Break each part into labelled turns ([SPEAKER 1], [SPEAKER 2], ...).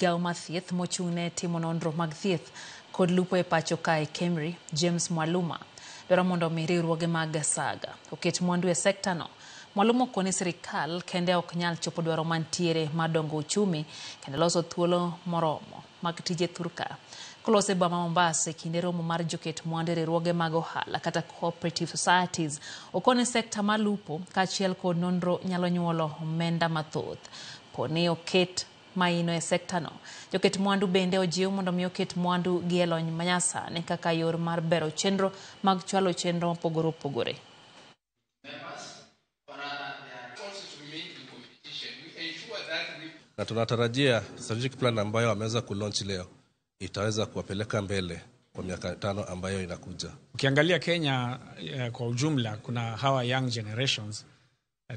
[SPEAKER 1] Migawo mar thieth mochung' ne timo nonro mag thieth kod lupo e pacho kae Kemri, James Mwaluma dwaro mondo omi riwruoge mag saga oket mwandu e sekta no. Mwaluma okoni sirikal kende ok nyal chopo dwaro mantiere mar dongo uchumi kendo loso thuolo moromo mag tije thurka. Kolose boma Mombasa e kinde romo mar joket mwandu e riwruoge mag ohala kata cooperative societies, okoni sekta mar lupo kaachiel kod nonro nyalo nyuolo omenda mathoth poni oket maino e sekta no. Joket mwandu bende ojiw mondo mi oket mwandu gi e lony manyasani kaka yor mar bero chenro mag chwalo chenro mopogore opogore.
[SPEAKER 2] Na tunatarajia strategic plan ambayo wameweza kulaunch leo itaweza kuwapeleka mbele kwa miaka 5 ambayo inakuja.
[SPEAKER 3] Ukiangalia Kenya kwa ujumla kuna hawa young generations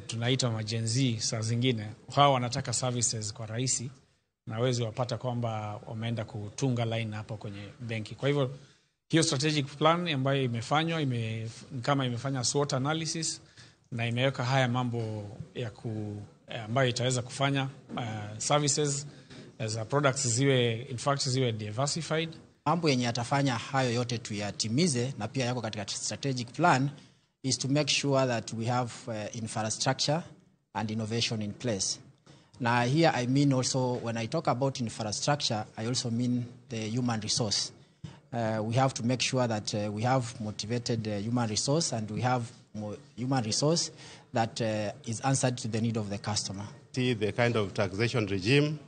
[SPEAKER 3] tunaita ma Gen Z saa zingine. Hawa wanataka services kwa rahisi na wezi wapata kwamba wameenda kutunga line hapo kwenye benki. Kwa hivyo hiyo strategic plan ambayo imefanywa kama imefanya SWOT analysis na imeweka haya mambo ya ambayo itaweza kufanya services as a products ziwe, in fact ziwe diversified.
[SPEAKER 4] Mambo yenye atafanya hayo yote tuyatimize na pia yako katika strategic plan is to make sure that we have infrastructure and innovation in place. Now here I mean also when I talk about infrastructure, I also mean the human resource. We have to make sure that we have motivated human resource and we have human resource that is answered to the need of the customer.
[SPEAKER 5] See the kind of taxation regime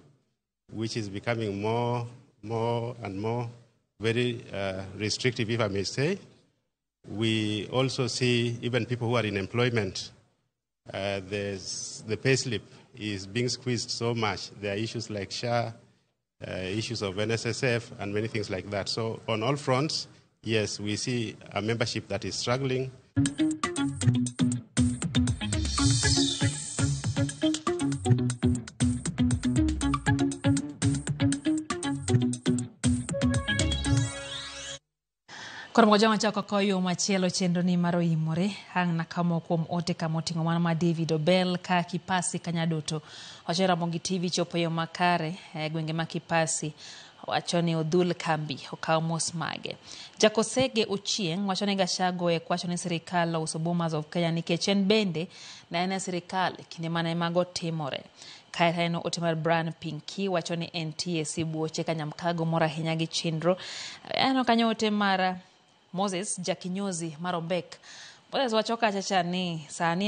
[SPEAKER 5] which is becoming more and more very restrictive, if I may say. We also see even people who are in employment, the pay slip is being squeezed so much. There are issues like SHA, issues of NSSF, and many things like that. So on all fronts, yes, we see a membership that is struggling.
[SPEAKER 1] Koro moja chako koyo machielo chenro ni mar oimore ang' nakamo kuom ote kamoting'o mano ma David Obel ka Kipasi Kanyadoto wacho Ramogi TV chopo yo makare e gwenge ma Kipasi wacho ni odhul kambi okaw mos mage. Jakosege Ochieng' wacho ni Gachagua e kwacho ni sirikal ouso Bomas of Kenya nikech en bende ne en e sirikal kinde mane mago timore. Kae to ote mar Brian Pinky wacho ni entie sibuoche Kanyamkago mor ahinya gi chenro. Aneno kanyo ote mar Moses Jakinyozi mar Ombek. Moses wacho kacha cha ni sani